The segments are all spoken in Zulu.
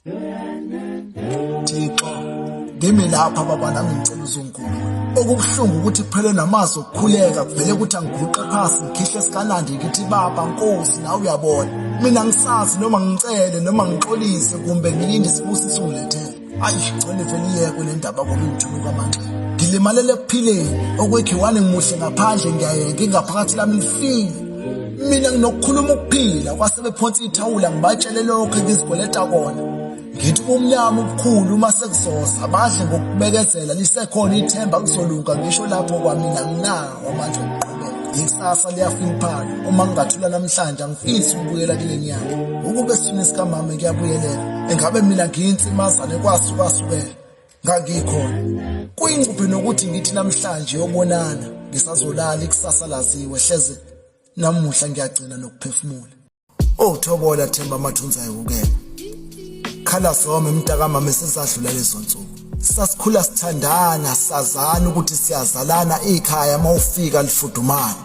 Thixo, ngimi lapha baba nami ngicela uzongikhulula. Okubuhlungu ukuthi kuphele namazwi okukhuleka kuvele ukuthi angiguqe phansi ngikhihle sikanandi ngithi baba Nkosi nawe uyabona. Mina ngisazi noma ngicele noma ngixolise kumbe ngilinde isibusiso ungilethele. Ayi ngicela ivele iyekwe le ndaba ngoba ingithunuka amanxeba. Ngilimalele ekuphileni okwekhiwane ngimuhle ngaphandle ngiyayeka ingaphakathi lami lifile. Mina nginokukhuluma ukuphila kwasebephonsa ithawula ngibatshele lokho engizikweleta kona. Ngithi ubumnyama obukhulu uma sekuzosa badle ngokubekezela lisekhona ithemba kuzolunga ngisho lapho kwamina nginawo amandla okuqhubeka. Ikusasa liyafiphala uma ngingathula namhlanje angifisi ukubuyela kule nyanga. Ukube esithunini sikamama kuyabuyelela engabe mina ngiyinsimazane kwasukasukela ngangikhona. Kuyingcuphe nokuthi ngithi namhlanje yobonana ngisazolala ikusasa laziwe hleze namuhla ngiyagcina nokuphefumula. Oh Thobola Themba amathunzi ayewukela. Khala some mntakamama sesadlula lezo nsuku. Sasikhula sithandana sazana ukuthi siyazalana ikhaya mawufika lifudumala.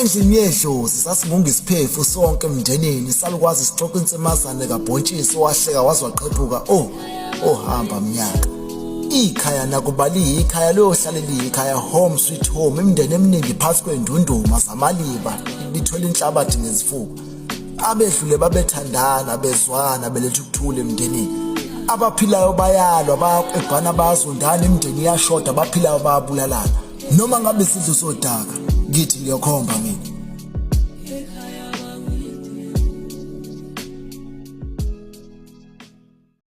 Endlini yedlozi sasingunga isiphefu sonke emndenini salukwazi sixoxa insimazane kabhontshisi owahleka waze waqhephuka oh ohamba mnyaka. Ikhaya nakuba liyikhaya liyohlale liyikhaya home sweet home imindeni eminingi phansi kwendunduma zamaliba lithola inhlabathi ngezifuba. Abedlule babethandana bezwana beletha ukuthula emndenini. Abaphilayo bayalwa bayakwebhana bayazondana imindeni iyashoda abaphilayo bayabulalana. Noma ngabe isidlo sodaka kithi ngiyokhomba mina.